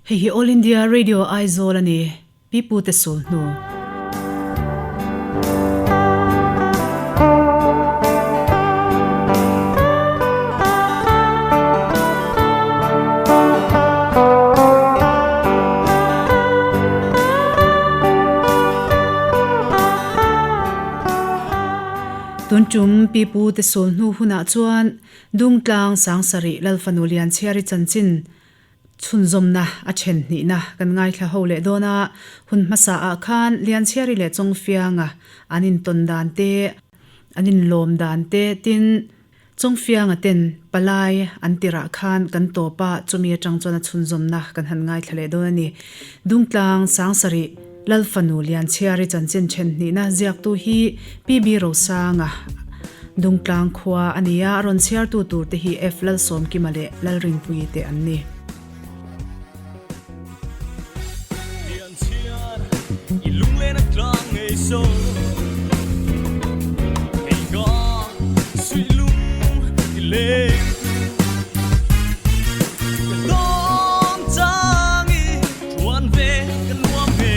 Hei hi All India Radio Aizawl a ni, Pi Pu te sul hnu. Tun tum Pi Pu te sul hnu hunah chuan Dungtlang Sangsarih Lalfanu Lianchhiari chanchin Chhunzawmna a then hnihna kan ngaithla ho leh dawn a, hun hmasa ah khan Lianchhiari leh Chawngfianga an intawn dan te, an inlawm dan te tin Chawngfianga ten palai an tirah khan kan tawp a, chumi atang chuan a chhunzawmna kan han ngaithla leh dawn a ni. Dungtlang Sangsarih Lalfanu Lianchhiari chanchin then hnihna ziaktu hi PB Rosanga Dungtlang khua a ni a, a rawn chhiartu tur te hi F Lalsawmkima leh Lalrinpuii te an ni. Lianchhiar i lunglen a tlang ngei so Kei ka suih lung i leng tu Ka dawn chang i Chuan ve ka nuam ve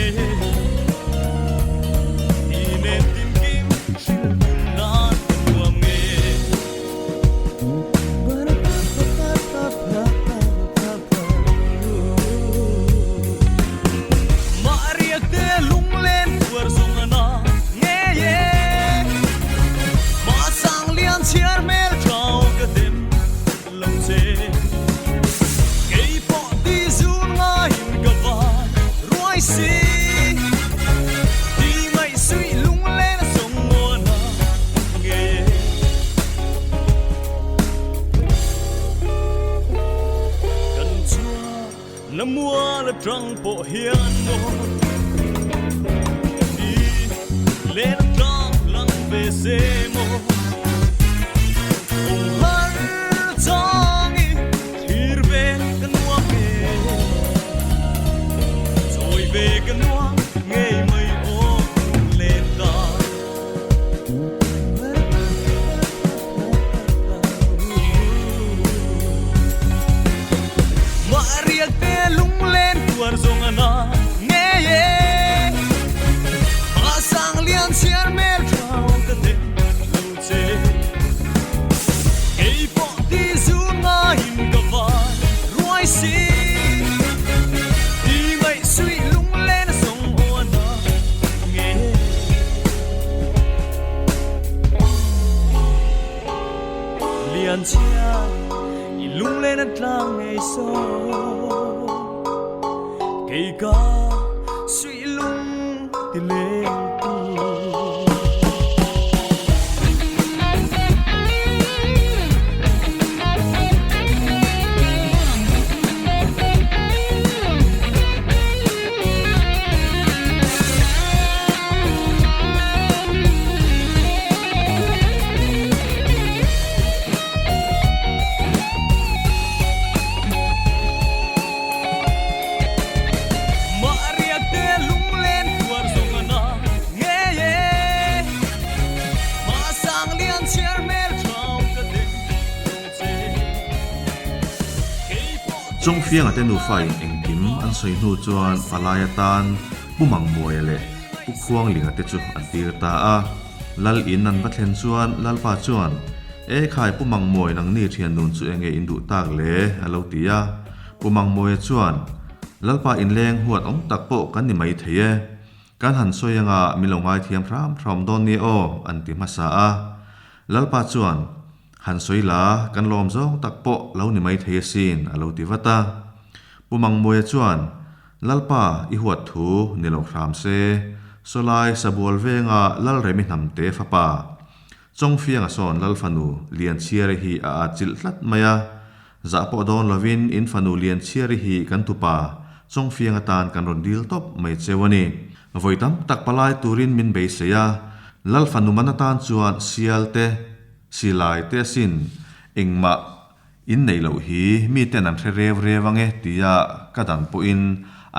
Ti nen tinkim hrilh hun nan ka nuam nge. Mah riak te lunglen tuar zawng a na ngei e Mah sang lian chhiar hmel thau ka dem lo che. Kei pawh ti zun ngaiin ka van ruai si. Ti ngaihsuih lunglen a sawng ngawn a ngei e. Kan chhuak na mual atang pawh hian maw Ti len atang lang ve se maw Awm har chang i thlir ve ka nuam e Chawi ve ka nuam ngei mai aw len ta. Mah riak te lunglen tuar zawng a na ngei e Mah sang lian chhiar hmel thau ka den lo che Kei pawh ti zu ngaiin ka van ruai si Ti ngaih suih lunglen a zawng aw a na ngei e. Lian chhia i lunglen a tlang ngei so Kei ka suih lung ti leng tu. Mah riak te lunglen tuar zong a na ngei e Mah sang lian chiar hmel thau ka ding lo che Kei pawh ti Chawngfianga te nufa in engkim an sawi hnu chuan palai atan Pu Mangmuaia leh Pu Khuanglinga te chu an tir ta a. Lal in an va thlen chuan Lalpa chuan, E khai Pu Mangmuai nangni thian nun chu enge in duh tak le? a lo ti a. Pu Mangmuaia chuan, Lalpa inleng huat awm tak pawh kan ni mai thei e. Kan han sawi anga min lo ngaithiam hram hram dawn nia aw, an ti hmasa a. Lalpa chuan, Han sawi la, kan lawm zawng tak pawh lo ni mai thei asin, a lo ti vat a. Pu Mangmuaia chuan, Lalpa, i huat thu ni lo hram se, Sawlai Sabual venga Lalremi hnamte fapa, Chawngfianga sawn Lal fanu Lianchhiari hi a atchilh tlat mai a. Zah pawh dawn lovin in fanu Lianchhiari hi kan tupa Chawngfianga tan kan rawn dil tawp mai cheu a ni. Vawi tam tak palai turin min beisei a, Lal fanu man atan chuan sial te, silai te asin engmah In neih loh hi miten an hre rev rev ange tia ka dan pawhin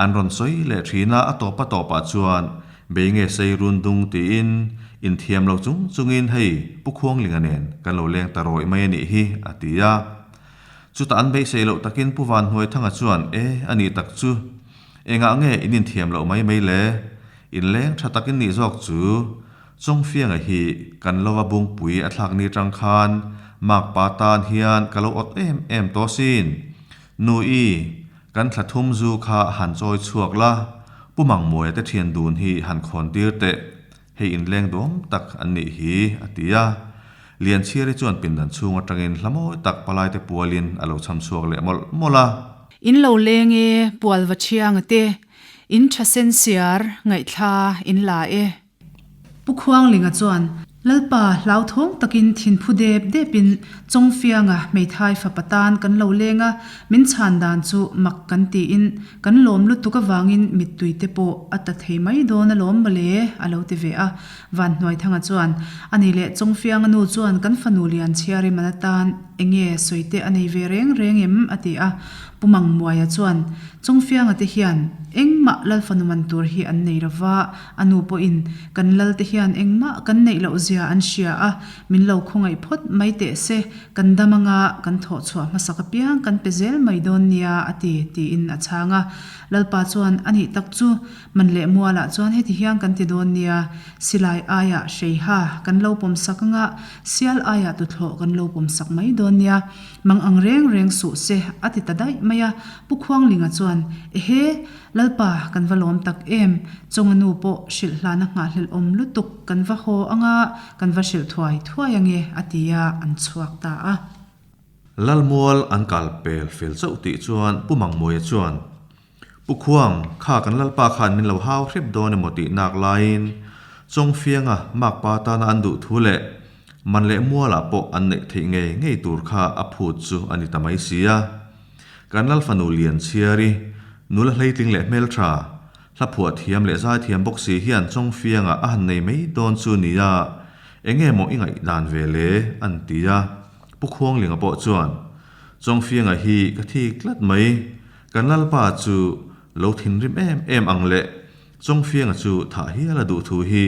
an rawn sawi leh thin a, a tawp a tawpah chuan bei nge sei run dung tiin inthiam lo chung chungin hei Pu Khuanglinga nen kan lo leng ta rawih mai a nih hi a ti a. Chutah an beisei loh takin Pu Vanhnuaithanga chuan, E, a nih tak chu. Engah nge in inthiam loh mai mai le? Inleng tha tak in nih zawk chu. Chawngfianga hi kan lova bungpui a thlak ni tang khan makpa tan hian ka lo awt em em tawh sin. Nu i, kan thla thum zu kha han chawi chhuak la, Pu Mangmuaia te thian dun hi han khawn tir teh. Hei inleng duam tak an nih hi, a ti a. Lianchhiari chuan pindan chhung atangin hla mawi tak palaite pualin a lo cham chhuak leh mawlh mawlh a. In lo leng e, pual va thianga te, in tha sen siar ngaihthla in la e. Pu Khuanglinga chuan Lalpa hlauthawng takin thinphu dep depin Chawngfianga hmeithai fapa tan kan lo leng a, min chhan dan chu mak kan tiin kan lawm lutuk avangin mittui te pawh a ta thei mai dawn alawm mawle a lo ti ve a. Vanhnuaithanga chuan ani leh Chawngfianga nu chuan kan fanu lian chhiar i man atan enge sawi te a nei ve reng reng em a ti a. Pu Mangmuaia chuan Chawngfianga te hian engmah Lal fanu man tur hi an nei lova, A nu pawhin, Kan Lalte hian engmah kan neih loh zia an hria a, min lo khawngaih phawt mai teh se, kan dam anga kan thawh chhuah hmasak apiang kan pe zel mai dawn nia, a ti, tiin a chhang a. Lalpa chuan, A nih tak chu, man leh mualah chuan heti hian kan ti dawn nia, silai aiah hreiha kan lo pawm sak anga, sial aiah tuthlawh kan lo pawm sak mai dawn nia, mang ang reng reng suh se, a ti ta daih mai a. Pu Khuanglinga chuan, Ehe! Lalpa, kan va lawm tak em? Chawnga nu pawh hrilh hlana nghahhlelh awm lutuk kan va haw anga kan va hrilh thuai thuai ange, a ti a, an chhuak ta a. Lalmual an kal pel fel chauh tih chuan Pu Mangmuaia chuan, Pu Khuang, kha kan Lalpa khan min lo hau hrep dawn emaw tih nak laiin Chawngfianga makpa tana an duh thu leh man leh mualah pawh an neih theih ngei ngei tur kha a phut chu a ni ta mai si a. Kan Lal fanu lian chhiari, nula hleitling leh hmeltha, hla phuah thiam leh zai thiam bawk si hian Chawngfianga a han nei mai dawn chu nia, enge maw i ngaihdan ve le? an ti a. Pu Khuanglinga pawh chuan, Chawngfianga hi ka thik tlat mai, kan Lalpa chu lo thinrim em em ang le, Chawngfianga chu thah hial a duh thu hi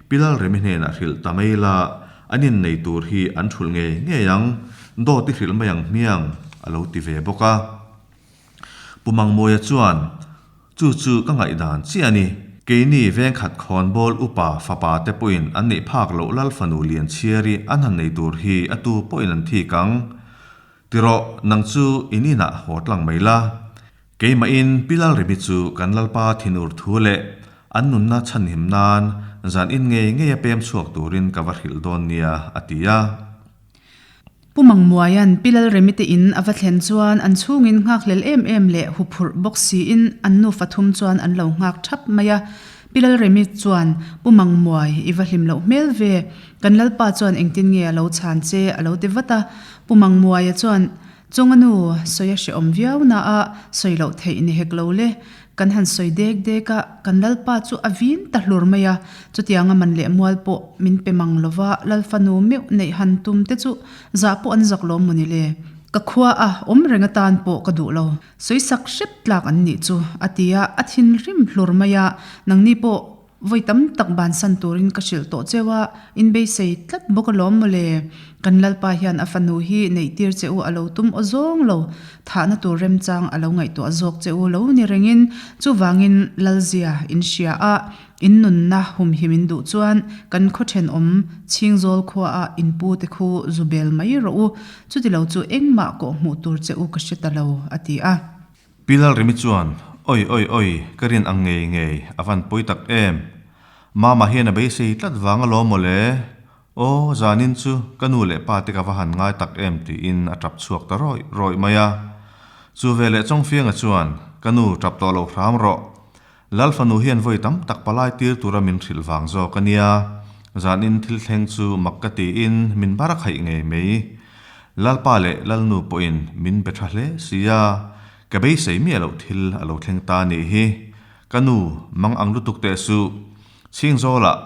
Pi Lalremi hnenah hrilh ta mai la, an innei tur hi an thulh ngei ngei ang, dawt i hrilh mai ang hmiang, a lo ti ve bawk a. Pu Mangmuaia chuan, Chu chu ka ngaihdan chiah a ni. Keini vengkhat khawnbawl upa fapa te pawhin an neih phak loh Lal fanu Lianchhiari an han nei tur hi a tu pawhin an thik ang. Tirawh, nang chu in inah haw tlang mai la. Keimahin Pi Lalremi chu kan Lalpa thinur thu leh an nunna chhanhim nan zan in ngei ngei a pem chhuak turin ka va hrilh dawn nia, a ti a. Pu Mangmuaia'n Pi Lalremi te in a va thlen chuan an chhungin nghakhlel em em leh huphurh bawk siin an nufa thum chuan an lo nghak thap mai a. Pi Lalremi chuan, Pu Mangmuai, i va hlim loh hmel ve. Kan Lalpa chuan engtin nge a lo chhan che? a lo ti vat a. Pu Mangmuaia chuan, Chunga nu, sawi a hrehawm viau na a, sawi loh theih ni hek lo le. Kan han sawi dek dek a, kan Lalpa chu a vin ta hlur mai a, chutianga man leh mual pawh min pe mang lo va, Lalfanu meuh neih han tum te chu zah pawh an zak lawm maw ni le. Ka khua a, awm reng atan pawh ka duh lo. Sawi sak hrep tlak an nih chu, a ti a, a thinrim hlur mai a, nangni pawh Vawi tam tak bansan turin ka hrilh tawh cheu a, in beisei tlat bawk alawm mawle. Kan Lalpa hian a fanu hi neihtir che u a lo tum aw zawng lo, thahna tur remchang a lo ngaihtuah zawk che u lo ni rengin, chuvangin Lalzia in hria a, in nunna humhim in duh chuan kan khaw thenawm Chhingzawl khuaah in pu te khu zu bel mai rawh u, chutilo chu engmah kawh hmuh tur che u ka hre ta lo, a ti a. Pi Lalrimi chuan, Oi, oi, oi, ka rin ang ngei ngei, a van pawi tak em. Mama hian a beisei tlat vang alawm maw le? Aw, zanin chu ka nu leh pa te ka va han ngai tak em tiin a tap chhuak ta rawih rawih mai a. Chu veleh Chawngfianga chuan, Ka nu, tap tawh lo hram rawh. Lal fanu hian vawi tam tak palai tir tura min hrilh vang zawk a nia. Zanin thil thleng chu mak ka tiin min bar a khaih ngei mai. Lalpa leh Lalnu pawhin min be tha hle sia, ka beisei miah loh thil a lo thleng ta nih hi. Ka nu, mang ang lutuk teh suh. Chhingzawlah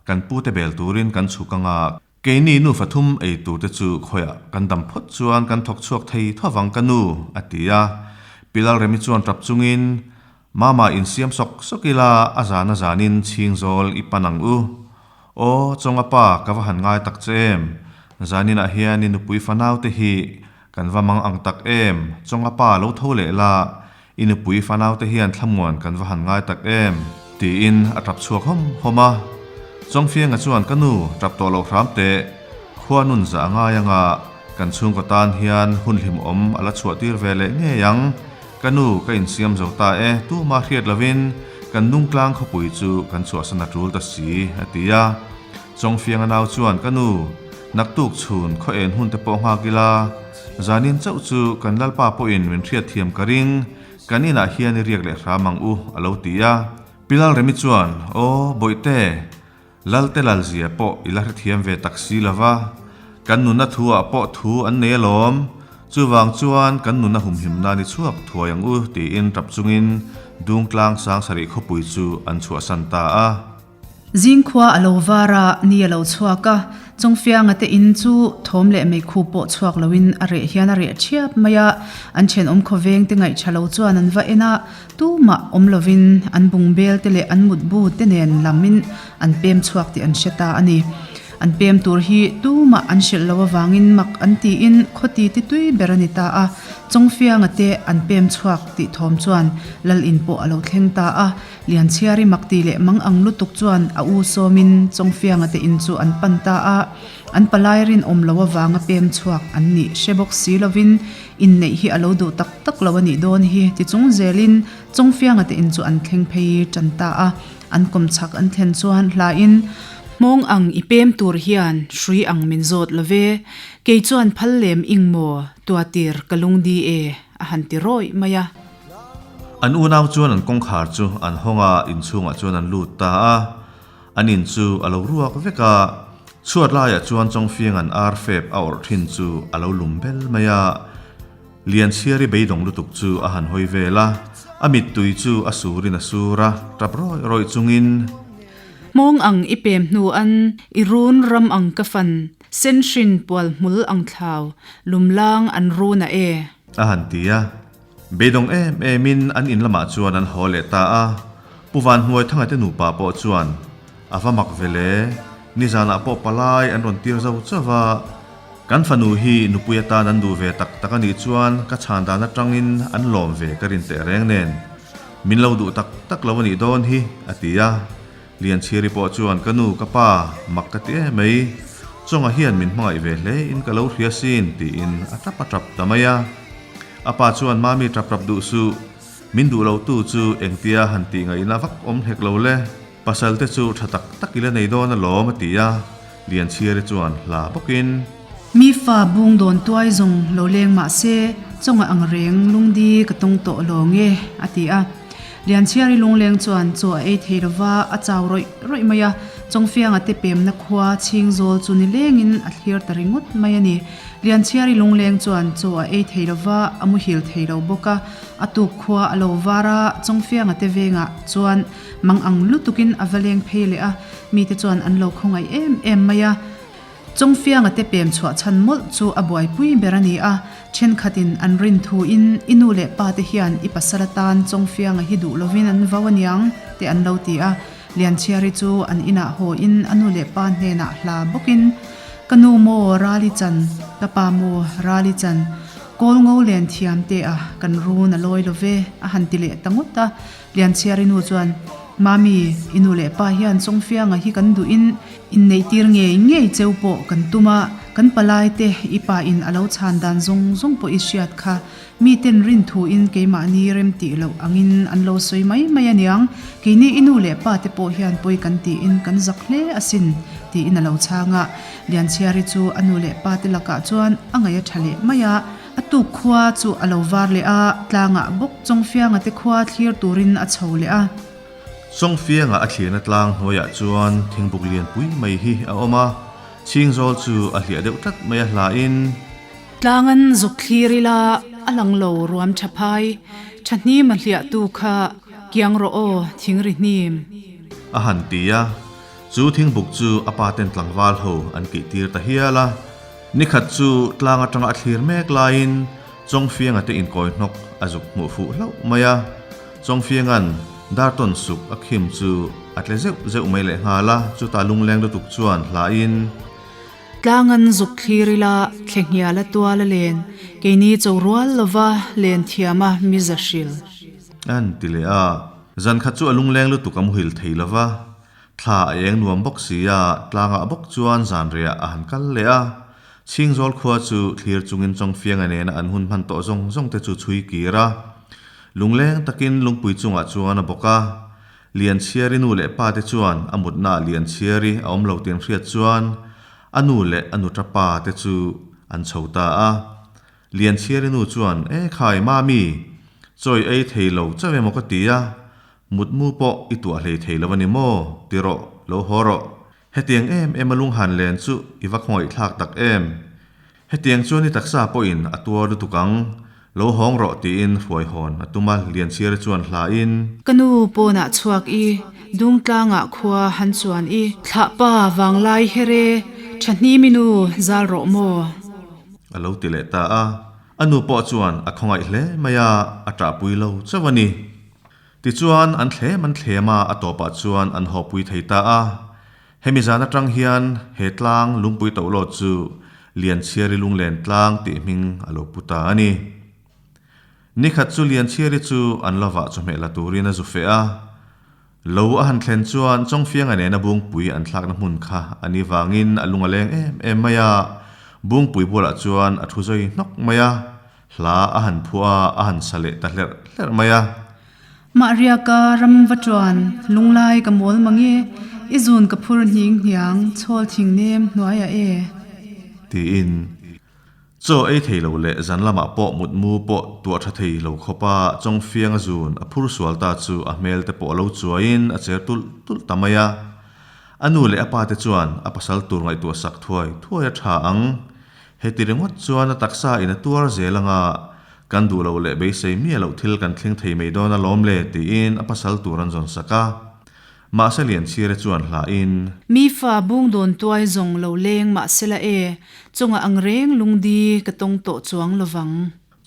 kan pute bel turin kan chhuk anga. Keini nufa thum ei tur te chu khawiah kan dam phawt chuan kan thawk chhuak thei thovang ka nu, a ti a. Pi Lalremi chuan tap chungin, Mama insiam sawk sawk ila a zan a zanin chhingzawl i pan ang u. Aw, Chawnga pa ka va han ngai tak che em? Zaninah hian i nupui fanau te hi. Kan va mang ang tak em, Chawnga pa lo tho leh la, i nupui fanaute hian thlamuan kan va han ngai tak em? Tiin a tap chhuak hawm hawm a. Chawngfianga chuan ka nu tap tawh loh hram teh, khua nun zah a ngai anga kan chhungkaw tan hian hun hlimawm a la chhuah tir ve leh ngei ang. Ka nu ka insiam zo ta e, tuma hriat lovin kan Dungtlang khawpui chu kan chhuahsan a tul ta si, a ti a. Chawngfianga nau chuan ka nu, naktuk chhun khaw en hun te pawh nghak ila, zanin chauh chu kan Lalpa pawhin min hriatthiam ka ring, kan inah hian i riak leh hram ang u, a lo ti a. Pi Lalremi chuan, Aw, Bawihte, Lalte lalzia pawh i la hrethiam ve tak si lo va, kan nunna thu ah pawh thu an nei alawm, chuvang chuan kan nunna humhim nan i chhuak thuai ang u tiin tap chungin Dungtlang Sangsarih khawpui chu an chhuahsan ta a. Zingkhua a lo var a, ni a lo chhuak a, Chawngfianga te in chu thawm leh meikhu pawh chhuak loin a reh hian a reh thiap mai a, an thenawm khawveng te ngaihṭha lo chuan an va en a, Tumah awm lovin an bungbel te leh an mutbu te nen lamin an pem chhuak tih an hre ta a ni. An pem tur hi tumah an hrilh lo avangin mak an tiin khawti ti tui ber a ni ta a. Chawngfianga te an pem chhuak tih thawm chuan Lal in pawh a lo thleng ta a. Lianchhiari mak ti leh mang ang lutuk chuan a u sawmin Chawngfianga te in chu an pan ta a. An palai rinawm lo avanga pem chhuak an nih hre bawk si lovin Inneih hi a lo duh tak tak lo a nih dawn hi ti chung zelin Chawngfianga te in chu an thleng phei tan ta a, an kawmchhak an thlen chuan hlain, Hmawng ang i pem tur hian hrui ang min zawt lo ve, kei chuan phal lem ing maw tuatir ka lungdi e a han ti rawih mai a. An unau chuan an kawngkhar chu an hawng a, inchhungah chuan an lut ta a. An in chu a lo ruak vek a, chhuat laiah chuan Chawngfianga'n ar fep a awrh thin chu a lo lum bel mai a. Lianchhiari beidawng lutuk chu a han hawi vel a, a mittui chu a surin a sur a, tap rawih rawih chungin. Hmawng ang i pem hnu an, i run ram ang ka fan, senhrin pual hmul ang thlau, lumlang an run a e. A han ti a. Beidawng em emin an in lamah chuan an haw leh ta a, Pu Vanhnuaithanga te nupa pawh chuan a va mak ve le, nizanah pawh palai an rawn tir zo chauh va, kan fanu hi nupui atan an duh ve tak tak a nih chuan ka chhan dan atangin an lawm ve ka rin teh reng nen min lo duh tak tak lo a nih dawn hi a ti a, Lianchhiri pawh chuan ka nu ka pa mak ka ti em mai, Chawnga hian min hmangaih ve hle in ka lo hria sin tiin a tap a tap ta mai a. A pa chuan Mami tap tap duh suh, min duh lo tu chu engtia han tih ngaihna vak awm hlek lo le, pasal te chu tha tak tak i la nei dawn alawm a ti a, Lianchhiari chuan hla bawkin. Mi fa bung dawn tuai zawng lo leng mah se, Chawnga ang reng lungdi ka tawng tawh lawng e a ti a. Lianchhiari lungleng chuan chaw a ei thei lova, a chau rawih rawih mai a, Chawngfianga te pemna khua chhingzawl chu nilengin a thlir ta ringawt mai a ni. Lianchhiari lungleng chuan chaw a ei thei lova, a muhil thei lo bawk a, a tuk khua a lo var a, Chawngfianga te vengah chuan mang ang lutukin a va leng phei leh a, mite chuan an lo khawngaih em em mai a. Chawngfianga te pem chhuah chhan mawlh chu a buaipui ber a ni a, thenkhatin an rin thuin i nu leh pa te hian i pasal atan Chawngfianga hi duh lovin an vau aniang te an lo ti a, Lianchhiari chu an inah hawiin a nu leh pa hnenah hla bawkin, Ka nu maw Rali chan, ka pa maw Rali chan, kawl ngo len thiam te a kan run a lawi lo ve a han ti leh ta ngawt a, Lianchhiari nu chuan, Mami, i nu leh pa hian Chawngfianga hi kan duhin inneihtir ngei ngei cheu pawh kan tum a, kan palai te i pa in a lo chhan dan zawng zawng pawh i hriat kha. Mi ten rin thuin keimahni rem tih loh angin an lo sawi mai mai aniang, keini i nu leh pa te pawh hian pawi kan tiin kan zak hle asin, tiin a lo chhang a. Lianchhiari chu a nu leh pa te lakah chuan a ngaih a tha leh mai a. A tuk khua chu a lo var leh a, tlangah bawk Chawngfianga te khua thlir turin a chho leh a. Chawngfianga a thlirna tlang hnuaiah chuan thingbuk lianpui mai hi a awm a, chhingzawl chu a hliah deuh tlat mai a hlain. Tlangan zuk thlir ila a lang lo ruam tha phai, tha hnim a hliahtu kha kiang rawh aw thingri hnim. A han ti a, chu thingbuk chu a pa ten tlangval ho an kih tir ta hial a. Nikhat chu tlang atanga a thlir mek laiin Chawngfianga te inkawi hnawk a zuk hmuh fuh hlauh mai a, Chawngfianga'n dartawn suk a khim chu a tle zeuh zeuh mai leh nghal a, chutah lungleng lutuk chuan hlain. Tlangan zuk thlir ila thlenghiala tual a len, Keini cho rual lova len thiama mi za hril. An ti leh a, zan khat chu a lungleng lutuk a muhil thei lova, thla a eng nuam bawk si a, tlangah bawk chuan zan rehah a han kal leh a. Chhingzawl khua chu thlir chungin Chawngfianga nena an hun hman tawh zawng zawng te chu chhui kir a. Lungleng takin lungpui chungah chuan a bawk a. Lianchhiari nu leh pa te chuan a mutnaah Lianchhiari a awm lo tih an hriat chuan a nu leh a nuṭa pa te chu an chho ta a. Lianchhiari nu chuan, E khai, Mami! Chawi ei thei lo chauh emaw ka ti a, mutmu pawh i tuah hlei thei lo a ni maw? Ti rawh, lo haw rawh. Hetiang em em a lunghan len chu i va khawngaihthlak tak em? Hetiang chuan i taksa pawhin a tuar lutuk ang, lo hawng rawh tiin hruai hawn a tum a, Lianchhiari chuan hlain. Ka nu pawnah chhuak i, Dungtlangah khua han chuan i. Thlahpa vanglai here, Thahni nu zal rawh maw? A lo ti leh ta a, a nu pawh chuan a khawngaih hle mai a, a ṭahpui lo chauh a ni. Tichuan, an thlem an thlem a, a tawpah chuan an hawpui thei ta a. Hemi zan atang hian he tlang lungpui tohlawt chu Lianchhiari Lunglen Tlang tih hming a lo pu ta a ni. Nikhat chu Lianchhiari chu an lovah chawhmeh la turin a zu feh a. Lo a han thlen chuan Chawngfianga nena Bungpui an thlakna hmun kha a ni vangin a lung a leng em em mai a. Bungpui bualah chuan a thu zawi hnawk mai a. Hla a han phuah a, a han sa leh ta hlerh hlerh mai a. Mahriaka ram va tuan, lunglai ka mawl mang e, i zun ka phur hning hniang, chhawl thing nem hnuaiah e. Tiin, chaw ei thei lo leh zan lamah pawh mutmu pawh tuah tha thei lo khawpa Chawngfiang a zun a phur sual ta chu a hmel te pawh a lo chuaiin a cher tulh tulh ta mai a. A nu leh a pa te chuan a pasal tur ngaihtuah sak thuai thuai a tha ang. Heti ringawt chuan a taksa in a tuar zel anga, kan duh loh leh beisei miah loh thil kan thleng thei mai dawn alawm le tiin a pasal tur an zawn sak a. Mahse Lianchhira chuan hlahin. Mi fa bung dawn tuai zawng lo leng mahsela e, chungah ang reng lungdi ka tawng tawh chuang lovang.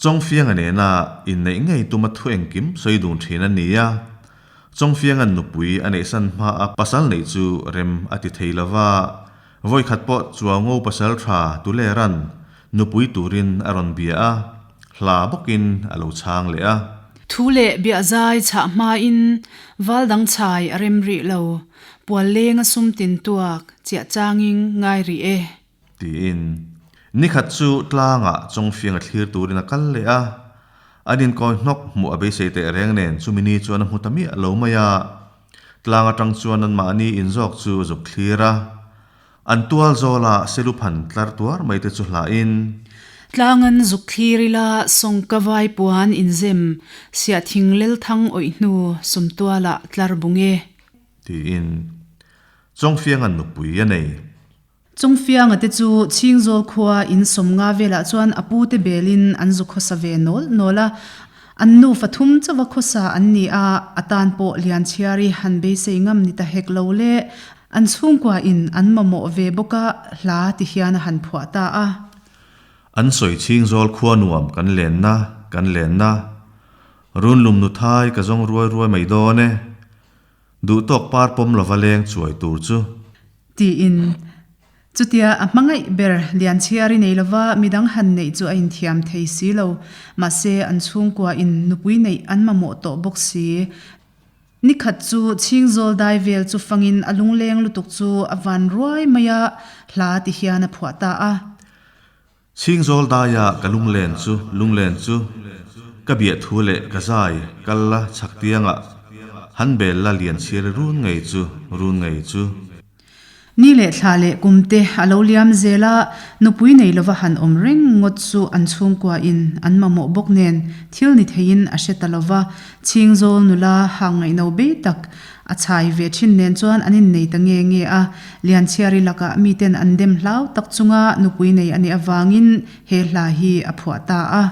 Chawngfianga nena inneih ngei tuma thu engkim sawi dun thin a ni a. Chawngfianga'n nupui a neihsan hmaa pasal neih chu rem a ti thei lova, Vawikhat pawh Chuango pasal tha Tulera'n nupui turin a rawn bia a, hla bawkin a lo chhang leh a. Thu leh biahzai chhah hmain val dang chhai a rem rih lo, pual leng a sum tin tuak chiah changin ngai rih e. Tiin nikhat chu tlangah Chawngfiang a thlir turin a kal leh a, an inkawi hnawk hmuh a beisei teh reng nen chumi ni chuan a hmu ta miah lo mai a. Tlang atang chuan anmahni inzawk chu a zuk thlir a, an tual zawla seluphan tlar tuar mai te chu hlahin. Tlang an zuk thlir ila sawngka vai puan inzem siah thing lel thang awih hnu sumtualah tlar bung e. Tiin Chawngfianga'n nupui a nei. Chungfianga te chu Chhingzawl khua in sawmnga velah chuan a pute belin an zu khawsa ve nawl nawl a, an nufa thum chauha khawsa an ni a, a tan pawh Lianchhiari han beisei ngam ni ta hek lo le, an chhungkua in an mamawh ve bawk a, hla ti hian a han phuah ta a. An sawi Chhingzawl khua nuam kan lenna, kan lenna. Runlum nuthai ka zawng ruai ruai mai dawn e. Duhtawk par pawm lova leng chuai tur chu. Tiin. Chutia a hmangaih ber Lianchhiari nei lova midang han neih chu a inthiam thei si lo. Mahse an chhungkua in nupui neih an mamawh tawh bawk si. Nikhat chu Chhingzawl dai vel chu fangin a lungleng lutuk chu a van ruai mai a, hla ti hian a phuah ta a. Chhingzawl daia ka lunglen chu lunglen chu ka biah thu leh ka zai kal la chhak tiangah han bel la lian chhiar run ngei chu run ngei chu. Ni leh thla leh kum te a lo liam zel a, nupui nei lova han awm reng ngawt chu an chhungkua in an mamawh bawk nen thil ni theiin a hre ta lova, Chhingzawl nula hang ngaihno bei tak A chhai ve thin nen chuan an innei ta nge nge a, Lianchhiari lakah miten an dem hlau tak chunga nupui nei a nih avangin he hla hi a phuah ta a.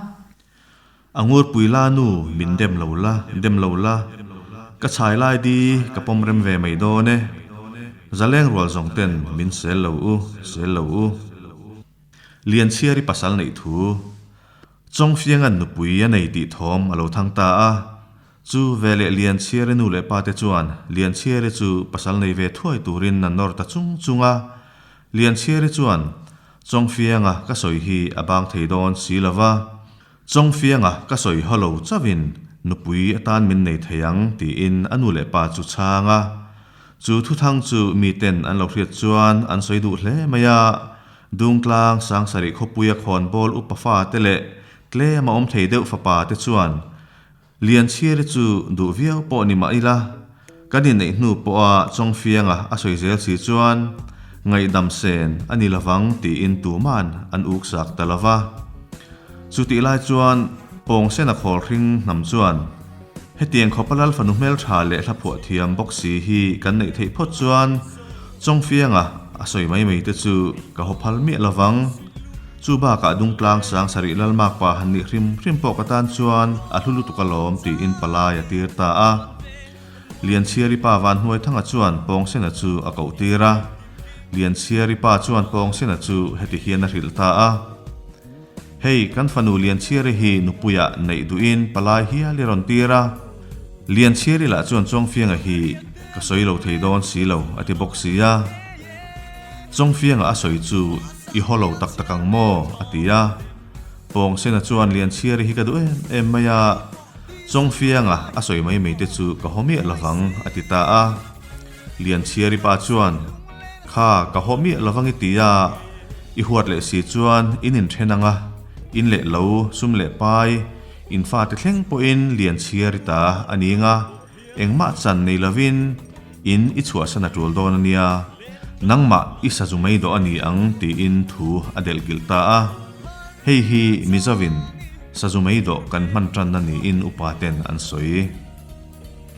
A ngurpui la nu min dem lo la, dem lo la, ka chhai lai di ka pawm rem ve mai dawn e, zaleng rual zawng ten min sel lo u, sel lo u. Lianchhiari pasal neih thu Chawngfianga'n nupui a nei tih thawm a lo thang ta a. Chu veleh Lianchhiari nu leh pa te chuan Lianchhiari chu pasal nei ve thuai turin an nawr ta chung chung a. Lianchhiari chuan, Chawngfianga ka sawi hi a bang thei dawn si lo va, Chawngfianga ka sawi haw lo chauhin nupui atan min nei thei ang tiin a nu leh pa chu chhang a. Chu thuthang chu miten an lo hriat chuan an sawi duh hle mai a, Dungtlang Sangsarih khawpuia khawnbawl upa fate leh tlem a awm thei deuh fapa te chuan Lianchhiari chu duh viau pawh ni mah ila, kan inneih hnu pawha Chawngfianga a sawi zel si chuan ngaihdam sen a ni lovang tiin tuman an uksak ta lova. Chutih lai chuan Pawngsena khawlhring hnam chuan hetiang khawpa Lal fanu hmeltha leh hla phuah thiam bawk si hi kan neih theih phawt chuan Chawngfianga a sawi mai mai te chu ka haw phal miah lovang. Chu bakah Dungtlang sang sarih Lalmak pa han nih hrim hrim pawh ka tan chuan a hlu lutuk alawm tiin palai a tir ta a. Lianchhiari pa Vanhnuaithanga chuan Pawngsena chu a koh tir a. Lianchhiari pa chuan Pawngsena chu heti hian a hrilh ta a. Hei, kan fanu Lianchhiari hi nupuiah neih duhin palai hial i rawn tir a. Lianchhiari lah chuan Chawngfianga hi ka sawi lo thei dawn si lo a ti bawk si a. Chawngfianga a sawi chu i haw lo tak tak ang maw? a ti a. Pawngsena chuan Lianchhiari hi ka duh em em mai a, Chawngfianga a sawi mai mai te chu ka haw miah lovang a ti ta a. Lianchhiari pa chuan, Kha, ka haw miah lovang i ti a, i huat leh si chuan in inthen ang a, in leh lo, sum leh pai, in fate thleng pawhin Lianchhiari ta a ni ang a, Engmah chan nei lovin in i chhuahsan a tul dawn a nia, nangmah i sazu mai dawh a ni ang tiin thu a delh kilh ta a. Hei hi Mizovin sazu mai dawh kan hman tanna niin upa ten an sawi.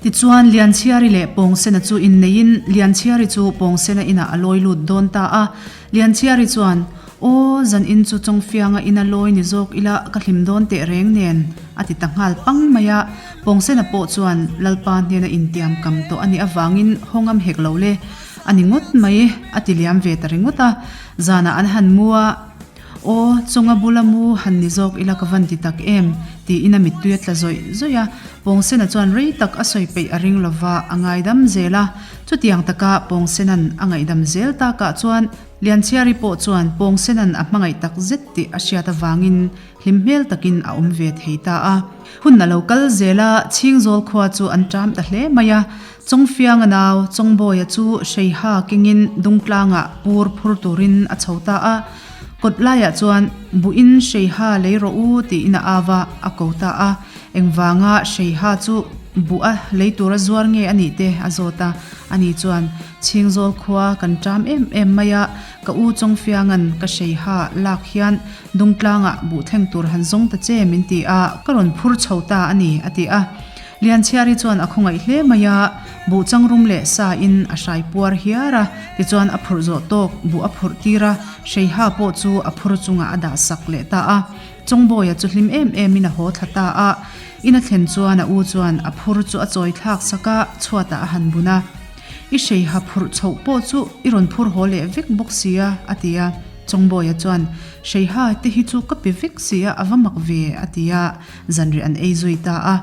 Tichuan, Lianchhiari leh Pawngsena chu inneiin Lianchhiari chu Pawngsena inah a lawi lut dawn ta a. Lianchhiari chuan, Aw, zan in chu Chawngfianga ina lawi ni zawk ila ka hlim dawn teh reng nen, a ti ta nghal pang mai a. Pawngsena pawh chuan Lalpa hnena intiam kam tawh a nih avangin haw ngam hek lo le, a ni ngawt mai, a ti liam ve ta ringawt a. Zanah an han mu a, Aw, Chawnga bula mu han ni zawk ila ka van ti tak em? tiin a mittui a tla zawih zawih a. Pawngsena chuan rei tak a sawi peih a ring lova, a ngaidam zel a. Chutiang taka Pawngsena'n a ngaihdam zel takah chuan Lianchhiari pawh chuan Pawngsena'n a hmangaih tak zet tih a hriat avangin hlim hmel takin a awm ve thei ta a. Hun a lo kal zel a, Chhingzawl khua chu an ṭam ta hle mai a. Chawngfianga nau Chawngbawia chu Hreiha kengin Dungtlangah pur phur turin a chho ta a. Kawt laiah chuan buhin Hreiha lei rawh u tiin a au a, a ko ta a. Engvanga Hreiha chu buh a lei tura zuar nge a nih te a zawt a. Ani chuan, Chhingzawl khua kan ṭam em em mai a, ka u Chawngfianga'n ka Hreiha lak hian Dungtlangah buh thleng tur han zawng ta che min ti a, ka rawn phur chho ta a ni, a ti a. Lianchhiari chuan a khawngaih hle mai a, buh changrum leh sa in a hrai puar hiar a, tichuan a phurh zawh tawk buh a phurh tir a, Hreiha pawh chu a phur chungah a dah sak leh ta a. Chawngbawia chu hlim em em in a haw thla ta a, in a thlen chuan a u chuan a phur chu a chawi thlak sak a, chhuatah a han bun a. I hreiha phurh chhoh pawh chu i rawn phur haw leh vek bawk si a, a ti a. Chawngbawia chuan, Hreiha te hi chu ka pe vek si a, a va mak ve, a ti a. Zanriah an ei zui ta a.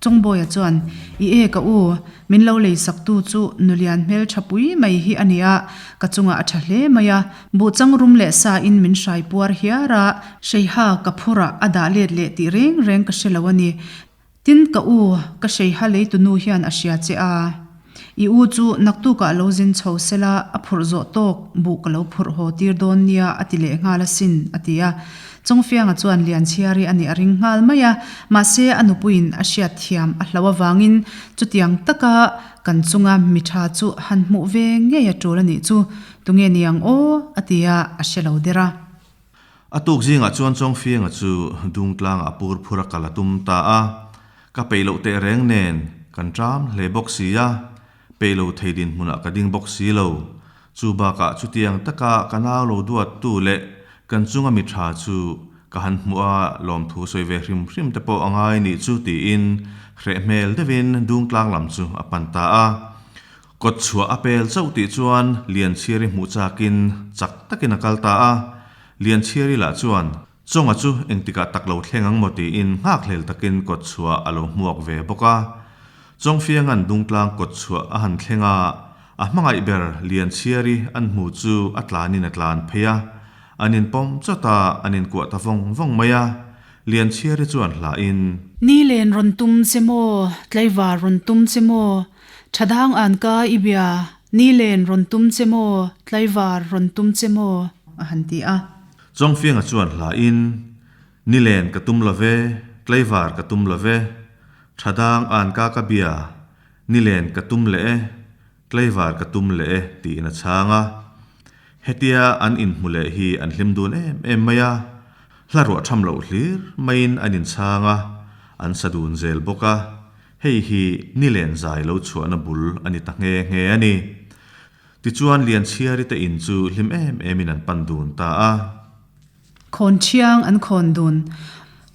Chawngbawia chuan, I e ka u, min lo lei saktu chu nulian hmel tha pui mai hi a nia, ka chungah a tha hle mai a. Buh changrum leh sa in min hrai puar hiar a, hreiha ka phurah a dah let leh tih reng reng ka hre lo a ni. Tin ka u, ka hreiha leitu nu hian a hria che a. I u chu naktukah lo zin chho sela a phurh zawh tawk buh ka lo phurh haw tir dawn nia a ti leh nghal asin, a ti a. Chawngfianga chuan Lianchhiari a nih a ring nghal mai a, mahse a nupuiin a hriat thiam a hlo avangin chutiang taka kan chunga mi tha chu han hmuh ve ngei a tul a nih chu, tunge niang aw? a ti a, a hre lo der a. A tuk zingah chuan Chawngfianga chu Dungtlangah pur phur a kal a tum ta a, ka peih loh teh reng nen kan ṭam hle bawk si a, peih lo thei dinhmunah ka ding bawk si lo. Chu bakah chutiang taka ka nau lo duattu leh kan chunga mi ṭha chu ka han hmuh a, lawmthu sawi ve hrim hrim te pawh a ngai nih chu tiin hreh hmel deuhin Dungtlang lam chu a pan ta a. Kawt chhuah a pel chauh tih chuan Lianchhiari hmuh chakin chak takin a kal ta a. Lianchhiari lah chuan Chawnga chu engtikah tak lo thleng ang maw tiin nghakhlel takin kawt chhuah a lo hmuak ve bawk a. Chawngfianga'n Dungtlang kawt chhuah a han thleng a, a hmangaih ber Lianchhiari an hmu chu a tlanin a tlan phei a. An inpawm chawt a, an inkuah ta vawng vawng mai a. Lianchhiari chuan hlahin. Ni len rawn tum che maw, tlaivar rawn tum che maw, Thadang an ka i bia, ni len rawn tum che maw, tlaivar rawn tum che maw, a han ti a. Chawngfianga chuan hlahin, Ni len ka tum lo ve, tlaivar ka tum lo ve, Thadang an ka ka bia, ni len ka tum leh e, Tlaivar ka tum leh e tiin a chhang a. Hetia an inhmu leh hi an hlim dun em em mai a, hla ruah tham loh hlir maiin an inchhang a, an sa dun zel bawk a, hei hi nilen zai lo chhuahna bul a ni ta nghe nghe a ni. Tichuan Lianchhiari te in chu hlim em emin an pan dun ta a. Khawn thiang an khawn dun.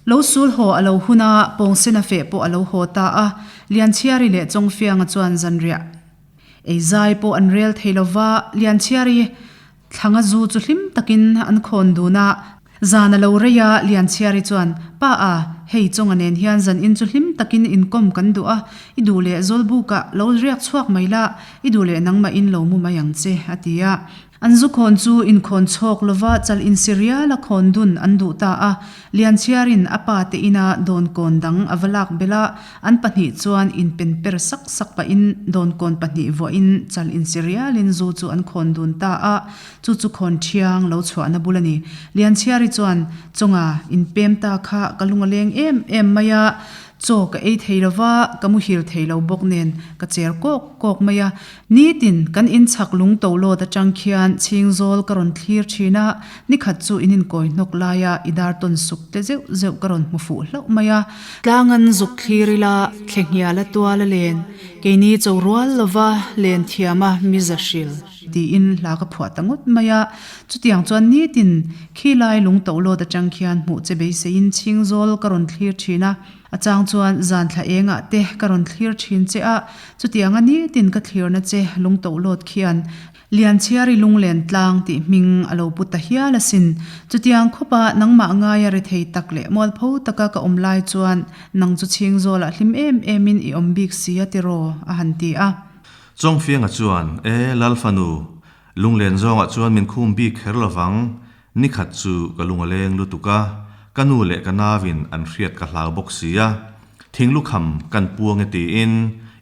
Lo sul haw a lo hun a, pawngsena feh pawh a lo haw ta a. Lianchhiari leh Chawngfianga chuan zanriah ei zai pawh an rel thei lo va, Lianchhiari thlanga zu chu hlim takin an khawn dun a. Zan a lo rei a, Lianchhiari chuan, Pa a, hei Chawnga nen hian zan in chu hlim takin inkawm kan duh a, i duh leh Zawlbuka lo riak chhuak mai la, i duh leh nangmahin lo mu mai ang che, a ti a. An zu khawn chu inkhawn chhawk lova chal insi rial a khawn dun an duh ta a, Lianchhiarin a pa te ina dawnkawn dang a va lak belh a, an pahnih chuan inpen per sak sak pahin dawnkawn pahnih vuahin chal insi rialin zu chu an khawn dun ta a, chu chu khawn thiang lo chhuahna bul a ni. Lianchhiari chuan, Chawnga, inpem ta kha ka lung a leng em em mai a, chaw ka ei thei lova, ka muhil thei lo bawk nen ka cher kawk kawk mai a, Nitin, kan in chhak lung to lawt atang khian chhingzawl ka rawn thlir thin a, nikhat chu in inkawi hnawk laia i dar tawn suk tle zeuh zeuh ka rawn hmu fuh hlauh mai a. Tlangan zuk thlir ila, thlehnghial a tual a len, keini cho rual lova len thiam a miza hril. Tiin hla ka phuah ta ngawt mai a. Chutiang chuan nitin, khilai lung to lawt atang khian hmuh che beiseiin chhingzawl ka rawn thlir thin a. A chang chuan zan thla engah te ka rawn thlir thin che a, chutianga nitin ka thlirna che lungtohlawt khian Lianchhiari lunglen tlang tih hming a lo pu ta hial asin. Chutiang khawpa nangmah ngaia rethei tak leh mualpho taka ka awm lai chuan nang chu chhingzawlah hlim em emin i awm bik si a tiraw? a han ti a. Chawngfianga chuan, E Lalfanu, lunglen zawngah chuan min khum bik kher lovang, Nikhat chu ka lung a leng lutuk a, ka nu leh ka nauin an hriat ka hlau bawk si a, thinglukham kan puang e tiin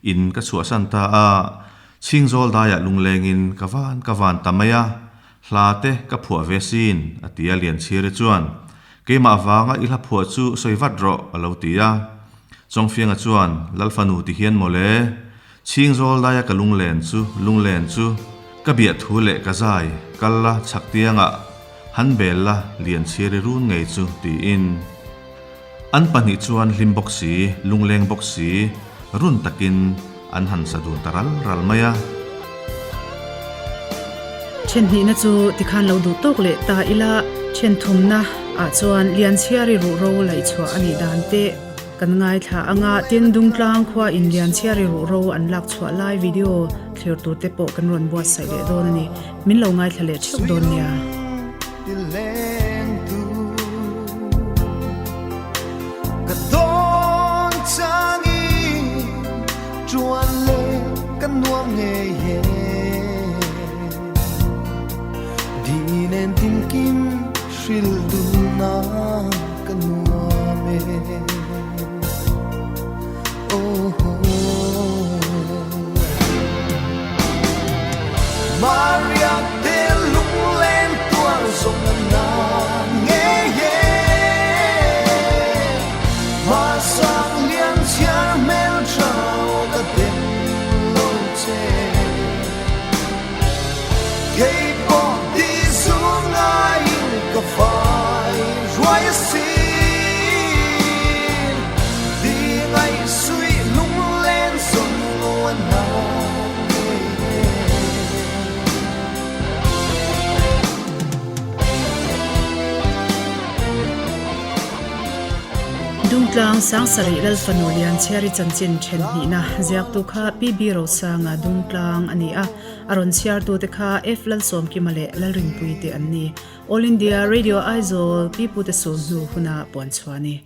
in ka chhuahsan ta a, chhingzawl daiah lunglengin ka van ka van ta mai a, hla te ka phuah ve sin a ti a Lianchhiri chuan keimah vanga i hla phuah chu sawi vat rawh a lo ti a, Chawngfianga chuan Lalfanu ti hian mawle, Chhingzawl daia ka lunglen chu lunglen chu ka biah thu leh ka zai kal la chhak tiangah han bel la lian chhir i run ngei chu tiin an pahnih chuan hlim bawk si lungleng bawk si run takin an han sa dun ta ral ral mai a. Then hnihna chu tikhan lo duh tawk leh ta ila then thumna ah chuan Lianchhiari ruhro laihchhuah a nih dan te, Kan ngaithla anga tin Dungtlang khua in Lianchhiari ruhro an lak chhuah lai video thlir tur te pawh kan rawn buatsaih leh dawn a ni. Min lo ngaithla leh theuh dawn nia. Dungtlang Sangsarih Lalfanu Lianchhiari chanchin then hnihna ziaktu kha PB Rosanga Dungtlang a ni a, a rawn chhiartute kha F Lalsawmkima leh Lalrinpuii te an ni. All India Radio Aizawl, Pipute Sulhnu huna puan chhuah a ni.